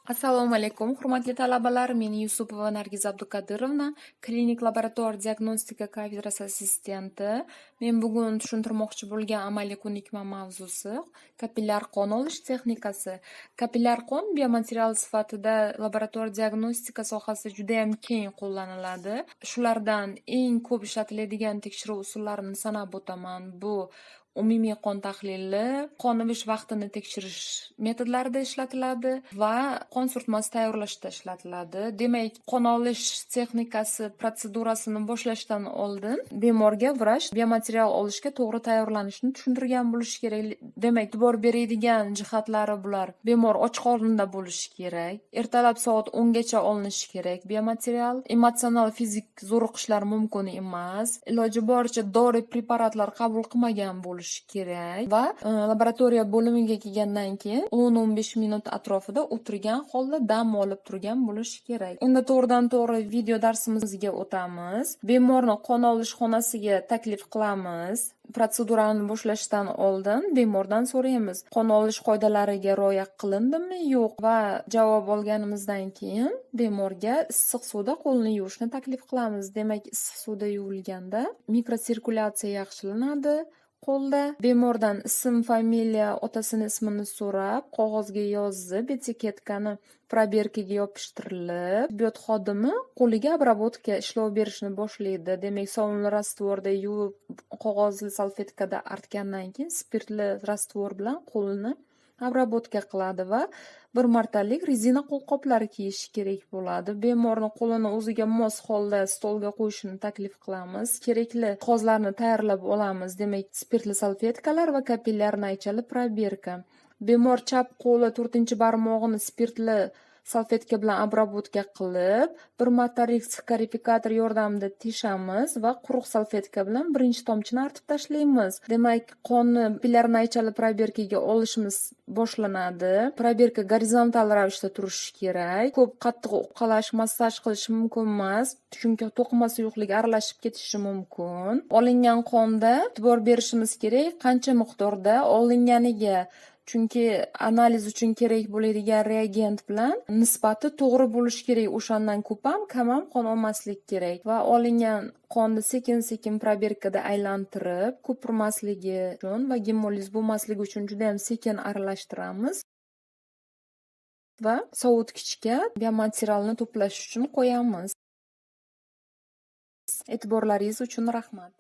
Assalomu alaykum, hurmatli talabalar. Men Yusupova Nargiza Abdukadirovna, klinik laborator diagnostika kafedrasi assistenti. Men bugun tushuntirmoqchi bo'lgan amaliy ko'nikma mavzusi kapillyar qon olish texnikasi. Kapillyar qon biomaterial sifatida laborator diagnostika sohasida judayam keng qo'llaniladi. Shulardan eng ko'p ishlatiladigan tekshiruv usullarini sanab o'taman. Bu umumiy qon tahlili, qon ivish vaqtini tekshirish metodlarida ishlatiladi va qon surtmasi tayyorlashda ishlatiladi. Demak, qon olish texnikasi protsedurasini boshlashdan oldin bemorga vrach biomaterial olishga to'g'ri tayyorlanishni tushuntirgan bo'lishi kerak. Demak, e'tibor beradigan jihatlari bular: bemor och qorinda bo'lishi kerak, ertalab soat 10 gacha olinishi kerak biomaterial, emotsional, fizik zo'riqishlar mumkin emas, iloji boricha dori preparatlar qabul qilmagan bo'lishi kerak va laboratoriya bo'limiga kelgandan keyin 10-15 minut atrofida o'tirgan holda dam olib turgan bo'lishi kerak. Endi to'g'ridan to'g'ri video darsimizga o'tamiz. Bemorni qon olish xonasiga taklif qilamiz. Protsedurani boshlashdan oldin bemordan so'raymiz: qon olish qoidalariga rioya qilindimi, yo'q, va javob olganimizdan keyin bemorga issiq suvda qo'lini yuvishni taklif qilamiz. Demak, issiq suvda yuvilganda mikrosirkulyatsiya yaxshilanadi qo'lda. Bemordan ism, familiya, otasini ismini so'rab, qog'ozga yozib, etiketkani probirkaga yopishtirilib, tibbiyot xodimi qo'liga обработка, ishlov berishni boshlaydi. Demak, sovunli раствор da yuvib, qog'ozli salfetkada artgandan keyin spirtli раствор bilan qo'lini обработка qiladi va bir martalik rezina qo'lqoplar kiyishi kerak bo'ladi. Bemorni qo'lini o'ziga mos holda stolga qo'yishini taklif qilamiz. Kerakli jihozlarni tayyorlab olamiz. Demak, spirtli salfetkalar va kapillyar naychali probirka. Bemor chap qo'li to'rtinchi barmog'ini spirtli salfetka bilan обработка qilib, bir martalik skarifikator yordamida teshamiz va quruq salfetka bilan birinchi tomchini artib tashlaymiz. Demak, qonni kapillyar naychali probirkaga olishimiz boshlanadi. Probirka gorizontal ravishda turishi kerak. Ko'p qattiq uqalash, massaj qilish mumkin emas, chunki to'qima suyuqligi aralashib ketishi mumkin. Olingan qonda e'tibor berishimiz kerak, qancha miqdorda olinganiga, chunki analiz uchun kerak bo'ladigan reagent bilan nisbati to'g'ri bo'lishi kerak. O'shandan ko'p ham, kam ham qon olmaslik kerak va olingan qonni sekin sekin probirkada aylantirib, ko'pirmasligi uchun va gemoliz bo'lmasligi uchun judayam sekin aralashtiramiz va sovutgichga biomaterialni to'plash uchun qo'yamiz. E'tiborlaringiz uchun rahmat.